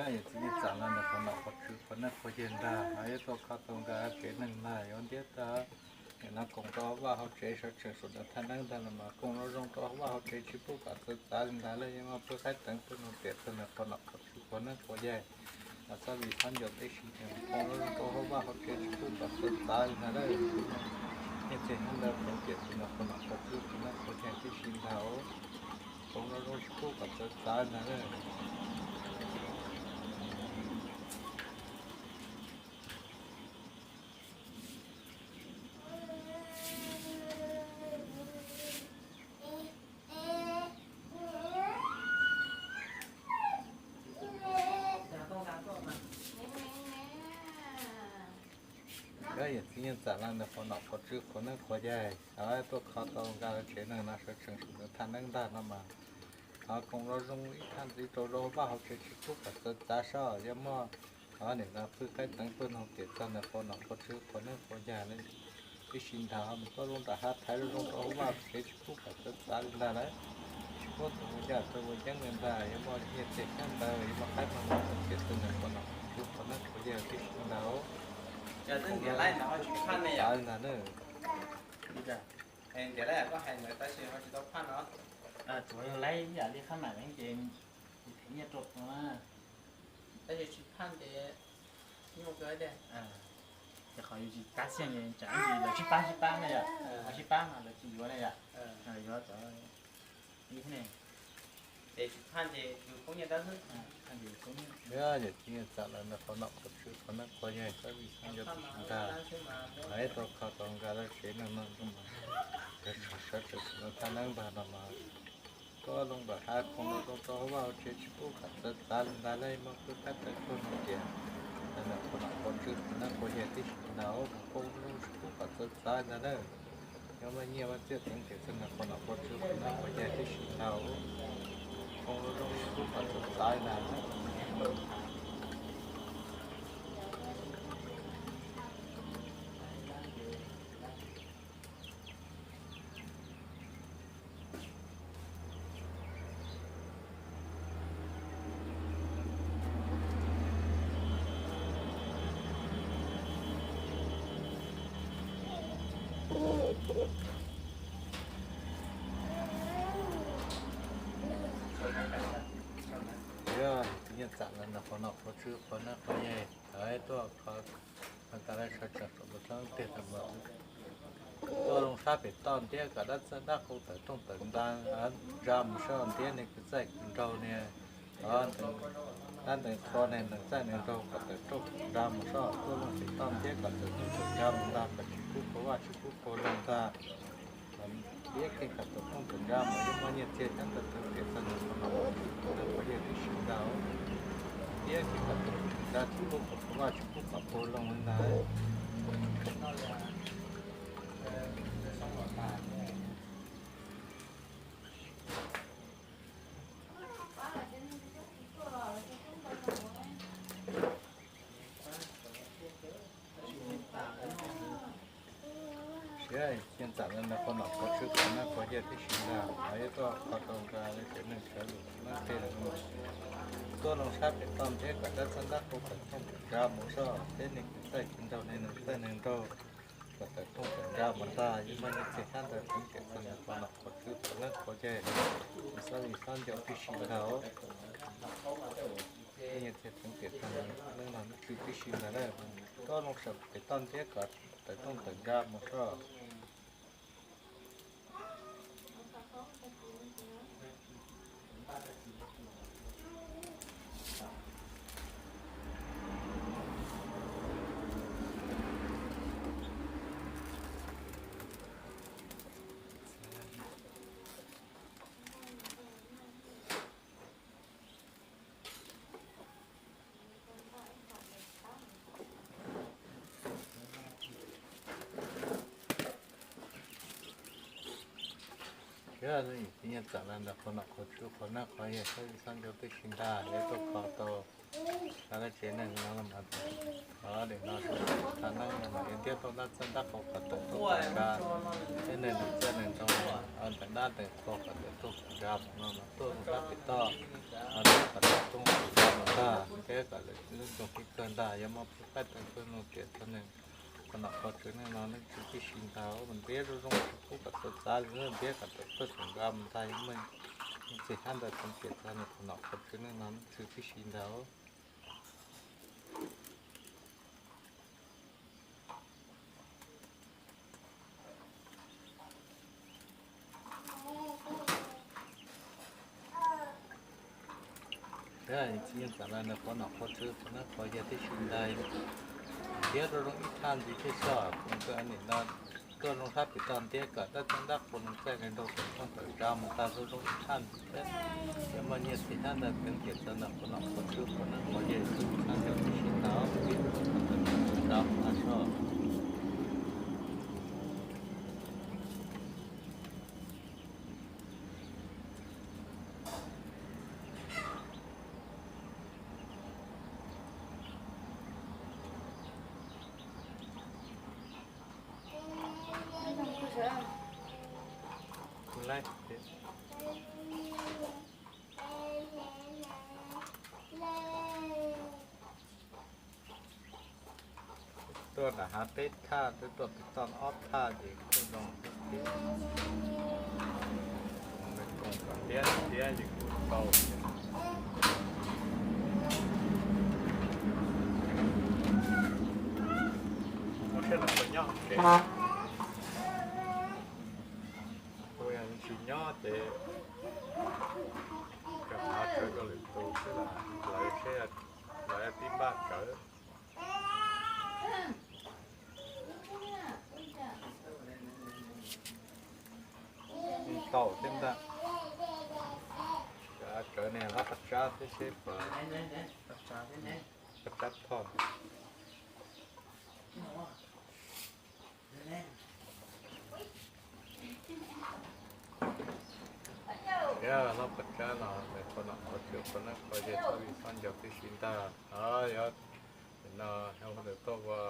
Yog txiv neej txam no nws qhuav nom qhuav tswv qhuav neeb qhuav yaig ntag, ho yuav tuaj kho tau nkawd tsev neeg ntag, yuav ntiab tag. Nim no koom rau hauv vaj hauv tsev sawv tsees sawv daws thaj neeb ntag no mas koom zoo zoo rau hauv vaj hauv tsev tsis pub kom txawv txav li ntag lauj. Yeej muaj pwj qaib teev pwj noog tiam txog ntawm qhov nom qhov tswv qhov neeb qhov yaig, los txhob vim txhob nco tib si, koom zoo zoo rau hauv vaj hauv tsev tsis pub kom txawv txav li ntag lauj. Nyiaj txiag nyob ntawd koom tiam txog ntawm qhov nom qhov tswv qhov neeb qhov yaig tib si ntag. Koom zoo zoo tsis pub kom txawv txav li ntag lauj. Yog yog txiv neej txam no nws qhuav nom qhuav tswv qhuav neeb qhuav yaig, ho tuaj kho tau nkawd tsev neeg no sawv tsees sawv daws thaj neeb ntag no mas, ho koom zoo zoo ib thaj ntxiv rau hauv vaj hauv tsev tsis pub kom txawv txav soj, yuav muaj, ho nim no pwj qaib teev pwj noog tiam txog ntawm qhov nom qhov tswv qhov neeb qhov yaig tib si ntag. Ho mus tuaj lub nram hav thaiv zoo zoo rau hauv vaj tsev tsis pub kom txawv txav li ntag lauj. Tsis pub tus ua yaj tau ua yeeb li ntag, yuav muaj nyiaj txiag xyab ntawv, yuv muaj qaib muaj num tiam txog ntawm qhov nom qhov tswv qhov neeb qhov yaig tib si ntag. Txav li ntag na. Tsuav yog laib yam li qhab mam ces kuv them nyiaj rau no na. Tab sis tsis phaj ces nyuaj kawg tiag. Ces qhov yus tsis tab xiaj ces tsam lawv sib pab sib pab na yom, sib pab mas lawv tsis yuav na yom. Yuav cov ib ne, ces tsis phaj ces yus poob nyiaj dawb xwb. Yog yam txiv neej txam lawv ntawm qhov nom qhov tswv qhov neeb qhov yaig txhob vim txhob nco tib si ntag. Hais tau kho tau nkawd lawv tsev neeg no mas, sawv tsees sawv daws thaj neeb ntag no mas, tuaj lub nram hav koom zoo zoo rau hauv vaj hauv tsev tsis pub kom txawv txav li ntag lauj. Muaj pwj qaib teev pwj noog tiam txog ntawm qhov nom qhov tswv qhov neeb qhov yaig tib si ntag, koom zoo zoo tsis pub kom txawv txav li ntag lauj. Yuav muaj nyiaj muaj txiag teev tiam txog ntawm qhov nom qhov tswv qhov neeb qhov yaig tib si ntag, koom zoo zoo tsis pub kom txawv txav li ntag. Yog txiv neej txam lawv ntawm qhov nom qhov tswv qhov neeb qhov yaig tawv tuaj kho, tas lawv sawv tsees saum tus hlab tiag tas mas, tuaj loo sab pem toj ntiab kom dab txawj dab qau tawm rooj tawm ntxa mus soj ntiab neeg kwv txaij kwv nraug niag, dab ntees qhua neeg neeg txaij neeg nraug kom tawm rooj tawm ntxa mus soj, tuaj loo pem toj ntiab kom tawm rooj tawm ntxa mus ntag, kom tsis kub qhov vaj tsis kub qhov loog ntag. Ntiab kiag kom tawm rooj tawm ntxa mus, yuav muaj nyiaj txiag xyab ntawv teev tiam txog ntawm qhov nom qhov tswv qhov neeb qhov yaig tib si ntag. Ntiab kiag kom tawm rooj tawm ntxa tsis kub qhov vaj tsis kub qhov loog li ntag. Siab txiv neej txam lawv ntawm qhov nom qhov tswv qhov neeb qhov yaig tib si ntag, ho yuav tuaj kho tau nkawd lawv tsev neeg sawv lus neeb tej los, tuaj loo sab pem toj ntiab kom dab txawj dab qau tawm rooj tawm ntxa mus soj, thiab neeg kwv txaij kwv nraug neeg neeg txaij neeg nraug kom tawm rooj tawm ntxa mus ntag, yuav muaj nyiaj txiag xyab ntawv teev tiam txog ntawm qhov nom qhov tswv qhov neeb qhov yaig, txhob vim txhob nco tib si ntag. Nyiaj txiag teev tiam txog ntawm qhov neeb qhov tswv tib si ntag lauj. Tuaj loo sab pem toj ntiab kom tawm rooj tawm ntxa mus soj. Thiab txiv neej txam lawv ntawm qhov nom qhov tswv qhov neeb qhov yaig txhob vim txhob nco tib si ntag, yuav tuaj kho tau Nqa lawv tsev neeg no los mas, o, nim no thaj neeb no mas yog ntiab tau ntab txawj ntab qhua kom tawm tuaj kom nqa, thiab neeg txawj neeg nrau los ntawm ntab ntawm qhua kom tawm tuaj kom nqa mus no mas tuaj zoo sab pem toj, o, kom tawm tuaj kom nqa mus ntag, thiab kom lawv lub nroog kev kawg ntag, yog muaj peb qaib teev peb nug tias txog neeg qhov nom qhov tswv neej no neej tshwj tib si ntag, ntiab zoo zoo tsis pub kom txawv txav li, ntiab kom tawm tuaj kom nqa mus ntag, yog muaj txhij hab ntawd txog tias txog neeg qhov nom qhov tswv neej no neej tshwj tib si ntag. Thiab txiv neej txawm lawv nws qhov nom qhov tswv qhov neej qhov yaig tib si ntag, ntiab rau zoo ib thaj ntxiv thiab xyov, kuv nim no tuaj zoo sab pem toj ntiab kom ntab txawj ntab qhua neeg txawj neeg nrau tawm tuaj kom nqa mus ntag, zoo zoo ib thaj ntxiv thiab. Yog muaj nyiaj txiag hnab ntawd kwv tias txog nws qhov nom qhov tswv qhov neej qhov yaig tib si ntag, nqa mus ntag soj. Tuaj nram hav peb thaj, twb tuaj pem toj ob thaj ces kuj zoo thiab. Koom kom ntiab ntiab ces kuj tau thiab. Ua siab los puas nyob tsev? Kuv yog tsis nyob ces kawm hav tsawv rau lwm tus xwb, lawv seb lawv tib npaj tsawv. Tau thiab ntag. Tsawv ne, lab paj tsab thiab seb puas, paj tsab phoj. Thiab lab paj tsab no nws qhov nom qhov tswv qhov neej qhov yaig txhob vij txhob ncaus tib si ntag. Yog no hu ntawm tuaj ua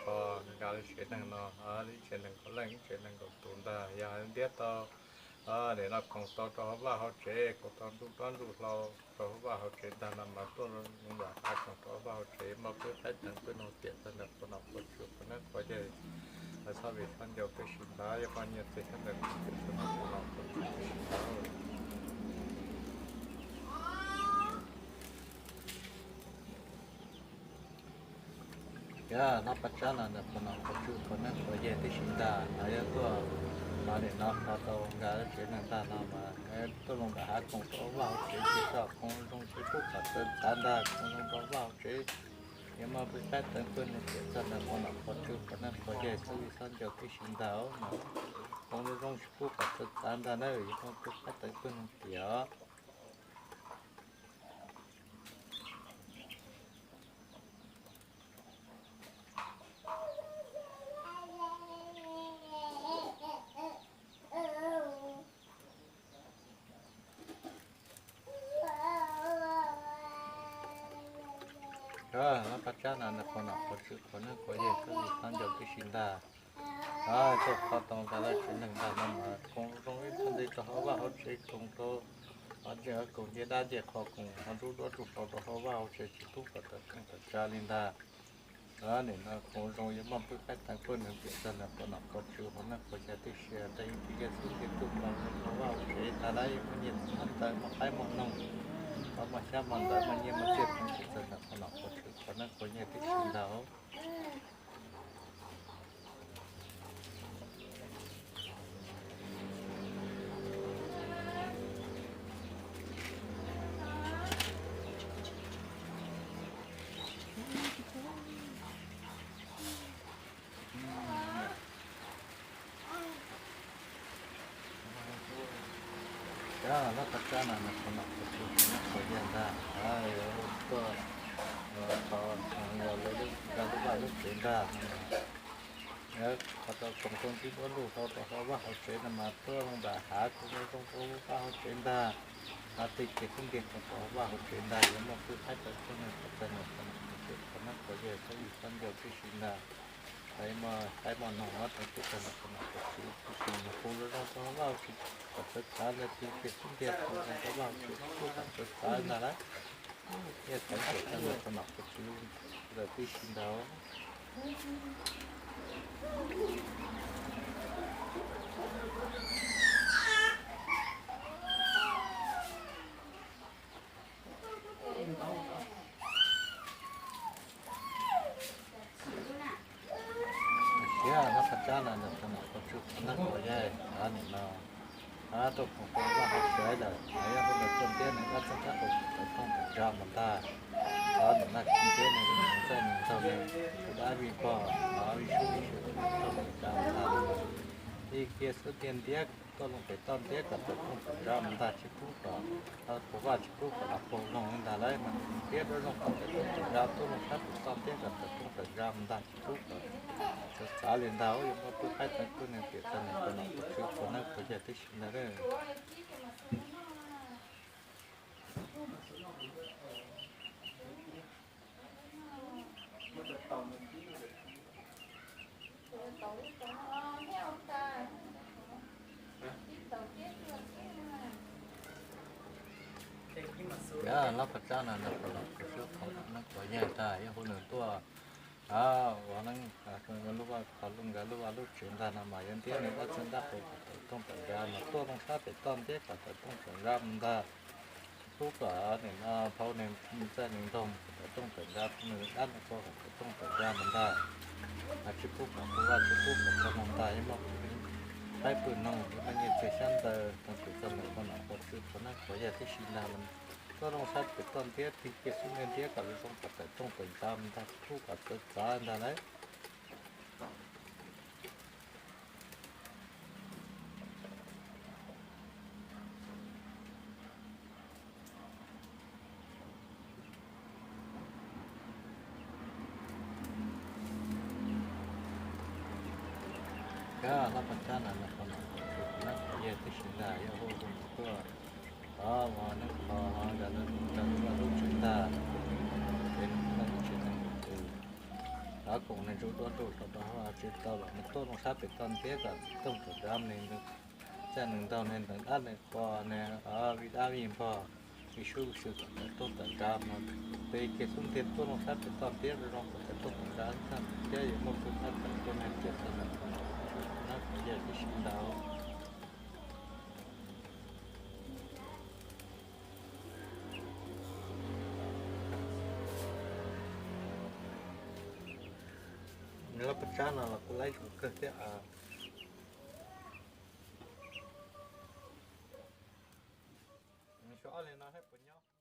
kho nqa lub tsev neeg no, lub tsev neeg nkaum leej, lub tsev neeg nkaum tus ntag. Yog ntiab tau nim no koom tau rau hauv vaj hauv tsev, koom tau ntuj dob ntuj hlau rau hauv vaj hauv tsev ntag no mas tuaj lub nram hav koom rau hauv vaj hauv tsev, muaj peb qaib teev peb nug tiam txog ntawm qhov nom qhov tswv qhov neej qhov yaig, lawv txhob vij txhob ncaus tib si ntag. Yog muaj nyiaj txiag hnab ntawd kwv tias txog ntawm qhov nom qhov tswv tib si ntag. Thiab lab paj tsab no nws qhov nom qhov tswv qhov neej qhov yaig tib si ntag. Yog tuaj no nim no kho tau nqa lub tsev neeg ntag no mas tuaj lub nram hav koom rau vaj hauv tsev, tsis txhob koom zoo tsis pub kom txawv txav ntag, koom zoo rau vaj hauv tsev. Yog muaj peb qaib teev peb nug tiam txog ntawm qhov nom qhov tswv qhov neej qhov yaig txhob vij txhob ncaus tib si ntag mas koom zoo tsis pub kom txawv txav ntag na, yog muaj peb qaib teev peb nug tiam. Lab paj tsab no nws qhov nom qhov tswv qhov neej qhov yaig txhob vij txhob ncaus tib si ntag. Tuaj kho tau nqa lub tsev neeg ntag no mas koom zoo ib txhia nti rau hauv vaj hauv tsev, koom rau, koom ncej dab ncej qho, koom hauv ntuj dob ntuj hlau rau hauv vaj hauv tsev, tsis pub kom tawm kheej tawm tsav li ntag. Nim no koom zoo, yog muaj peb qaib teev peb nug tiam txog ntawm qhov nom qhov tswv qhov neej qhov yaig tib si, rau ib tug yaj xwb ntiag tub no rau vaj hauv tsev tas lawm, yog muaj nyiaj txiag hnab ntawd, muaj qaib muaj noog, muaj xyab muaj ntawv, muaj nyiaj muaj txiaj, koom tiam txog ntawm qhov nom qhov tswv qhov neej qhov yaig tib si ntag. Lab paj tsab no nws qhov nom qhov tswv qhov neej qhov yaig ntag, tuaj kho, yog lawv nqa lub vaj lub tsev ntag no. Qhov tau koom tau ntsib duab ntuj hlau rau hauv vaj hauv tsev no mas tuaj zoo nram hav, tuaj zoo rau vaj hauv tsev ntag. Hav tej kiag xub ntiag rau hauv vaj hauv tsev ntag, yuav muaj pwj qaib tawv tuaj neeg txog neeg txog nom txog tswv, qhov nab qhov yaig txhob ywg txhob nco tib si ntag. Qaib muaj noog ob teev pwj txog neeg txog nom txog tswv, tus tsis nyob hu zoo rau hauv vaj hauv tsev kom txawv txav ntag, tej kiag xub ntiag rau hauv vaj hauv tsev tub kom txawv txav ntag lauj. Yeej teev pwj txog neeg txog nom txog tswv lawm tib si ntag. Siab lab phaj tsab no ntawm qhov nom qhov tswv qhov nab qhov yaig, nim no tuaj koom tau vaj hauv tsev lawm, yog hu ntawd tuaj ntiab neeg dab txeeb dab qau kom tawm tooj tawm ntsa mus ntag. Nim no tsis ntiab neeg, neeg txawj neeg nraug, neeg dab vij pog, vij sub vij sub tawm tooj tawm ntsa mus ntag. Ib kiag xub ntiag ntiab tuaj loo pem toj ntiab kom tawm tooj tawm ntsa mus ntag, tsis pub kom, puag vaj tsis pub kom los puag loog li ntag lauj. Mas ntiab dua zoo kom tawm tooj tawm ntsa, tuaj loo sab pem toj ntiab kom tawm tooj tawm ntsa mus ntag, tsis pub kom txawv txav li ntag. Yuav muaj pwj qaib tawv tuaj neeg pem txog neeg txog nom txog tswv qhov nab qhov yaig tib si ntag lauj. Yog lab phaj tsab no ntawm qhov nom qhov tswv qhov nab qhov yaig ntag, yog hu nws tuaj ua neeb nkawd lub vaj, qhov lub nkawd lub vaj lub tsev ntag no mas yog ntiab neeg dab txeeb dab qau kom tawm tooj tawm ntsa, mas tuaj loo sab pem toj ntiab kom tawm tooj tawm ntsa mus ntag. Tsis pub kom nim no phauj neeg txawj neeg nraug kom tawm tooj tawm ntsa, phauj neeg dab neeg pog kom tawm tooj tawm ntsa mus ntag. Mas tsis pub kom puag vaj tsis pub kom puag loog ntag, yuav muaj pwj qaib pwj noog, yuav muaj nyiaj txiag xyab ntawv, tau pem txog neeg txog nom txog tswv qhov nab qhov yaig tib si ntag. Tuaj loo sab pem toj ntiab, tig kiag xub ntiag ntiab kom zoo zoo kom tawm tooj tawm ntsa mus ntag, tsis pub kom txawv txav ntag lauj. Kab lab phaj tsab no ntawm qhov nom qhov tswv qhov nab qhov yaig tib si ntag, yog hu hu nws tuaj ua neeb qhov nkawd lub vaj lub tsev ntag, tsev neeg lub vaj lub tsev neeg tus, koom neeg ntsuj duab ntuj hlau rau hauv vaj tsev tau lawm, mas tuaj loo sab pem toj ntiab kom tawm tooj tawm ntsa, neeg txawj neeg nraug, neeg dab neeg pog, neeg vij dab vij npog, vij sub vij sub kom tawm tooj tawm ntsa mus. Tig kiag xub ntiag tuaj loo sab pem toj ntiab zoo zoo kom tawm tooj tawm ntsa ntag, thiab yuav muaj pwj qaib tawv tuaj neeg pem txog neeg txog nom txog tswv qhov nab qhov yaig tib si ntag. Lab phaj tsab no los kuj laib zoo kawg thiab. Xyov ob leeg no saib puas nyob.